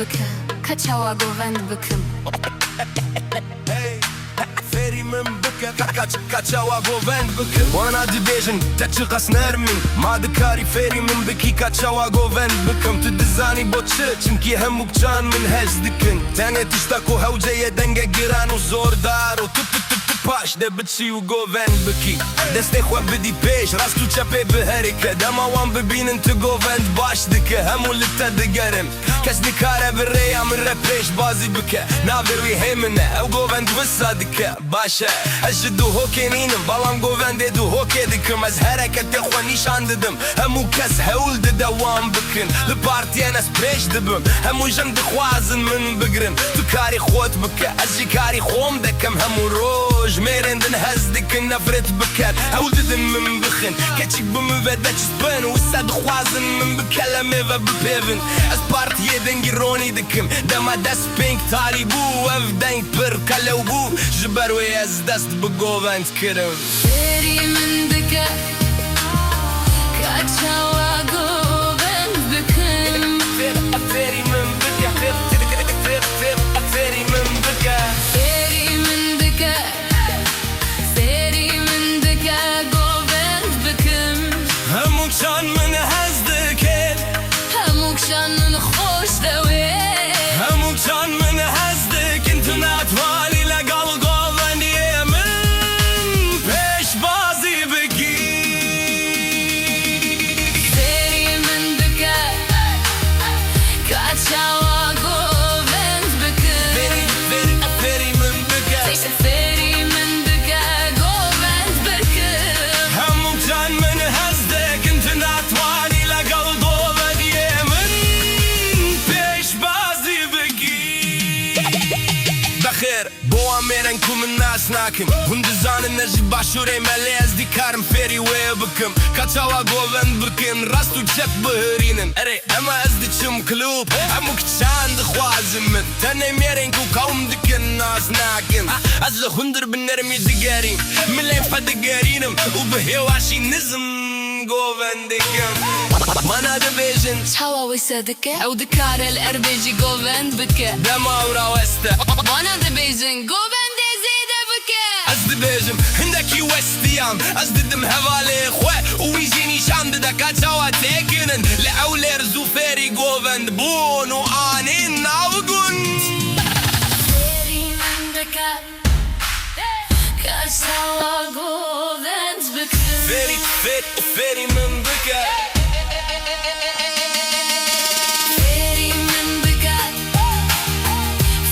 بکە کە چاوا گۆڤەند بکم. فێری من بکە کە چاوا گۆڤەند بکم. وانا دبێژن تە چ قەس نەرمی، ما دکاری فێری من بکی کە چاوا گۆڤەند بکم. تو دزانی بۆ چ؟ چونکی هەموو کچان من هەز دکن. تەنێ تشتا کو هەوجەیە دەنگە گران و زۆردار و تو تو تو تو پاش دە بچی و گۆڤەند بکی. دەستێ خۆ بدی پێش ڕاست و چەپێ بهەرکە، دەما وان ببینن تو گۆڤەند باش دکە، هەموو لە تە دگەرن. کەس دکارە بڕێیا من ڕە پێش بازی بکە، ناوێ وی هێمنە ئەو گۆڤەند وسا دکە. باشە ئەز ji Duhokê nînim، بەڵام گۆڤەندێ Duhokê dikim. Ez hereketê xwe nîşan didim، hemû kes hewl dide wan bikin. Li partiyên ez pêş dibim، hemû jin dixwazin min bigirin. Tu karî xwet bike، ez jî karî xom dikim. Hemû roj mêrên din hez dikin nefret bikin, hewl didin min bixin. Keçik bi min ve deçspin, wisa dixwazin min bi kelemê ve bipêvin. Ez partiyê dengî ronî dikim، dema dest pênk tarî bû, ev deng pir qelew bû, ji ber wê ez dest bi govend kirim. فێری من بکە کە چاوا گۆڤەند بکم. فێری من بکە، فێری من بکە. فێری من بکە، فێری من بکە گۆڤەند بکم. هەموو کچان من hez dikin، هەموو کچان من خۆش دەوێ. هەموو کچان من hez dikin. Tu natوانی لەگەڵ گۆڤەندیێ من پێشبازی بکی. فێری من بکە کە چاوا گۆڤەند بکم. فێری فێری فێری من بکە. فێری من بکە گۆڤەند بکم. هەموو کچان من hez dikin، tu natوانی لەگەڵ گۆڤەندیێ من پێشبازی بکی. بەخێر بۆ ئامێرن کو من ناس ناکن، هون دزانن نەژی باشوورێ مەلێ، ئەز دیکارم فێری وێ بکەم کە چاوا گۆڤەند بکەن، ڕاست و چەپ بهرینن. ئەرێ ئەمە ئەز دچم کلوب، هەموو کچان دخوازن من، تەنێ مێرێن کو قەوم دکن ناس ناکن. ئەز لە هوندر بنەرمی دگەریم، ملێن فە دگەرینم و بە هێواشی نزم گۆڤەند دکەم. مانا دەبێژن چاوا ویسە دکە، ئەو دکارە ئەربێژی گۆڤەند بکە. دەما ڕاوەستە. وانا دەبێژن گۆڤەندێ زێدە بکە. ئەز دبێژم هندێکی وەستیام، ئەز ددم هەواڵێ خۆ و ویژی نیشان ددە کە چاوا تێکنن لە ئەولێر زوو فێری گۆڤەند بوون و ئانین ناوگون. فێری من بکە کە چاوا گۆڤەند بکم. فێری فێری فێری من بکە. فێری من بکە،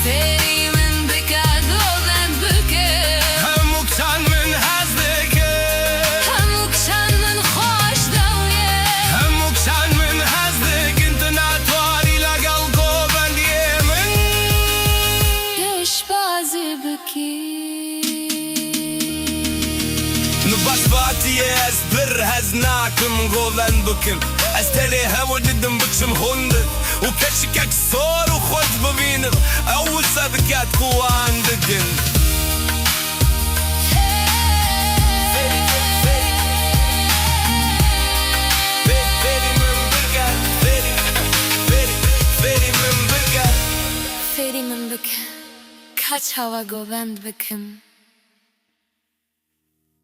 فێری من بکە گۆڤەند بکم. هەموو کچان من hez dikin، هەموو کچان من خۆش دەوێ. هەموو کچان من hez dikin. Tu natوانی لەگەڵ گۆڤەندیێ من پێشبازی بکی. نباشفاتیە ez pir hez nakim govend bikim. Ez tenê hemû didim biçim hundir û keçikek sor û xweş bibînim, ew wisa diket ku wan dikin. Fêrî fêrî fêrî min bike. Fêrî fêrî fêrî min bike. فێری من بکە کە چاوا گۆڤەند بکم.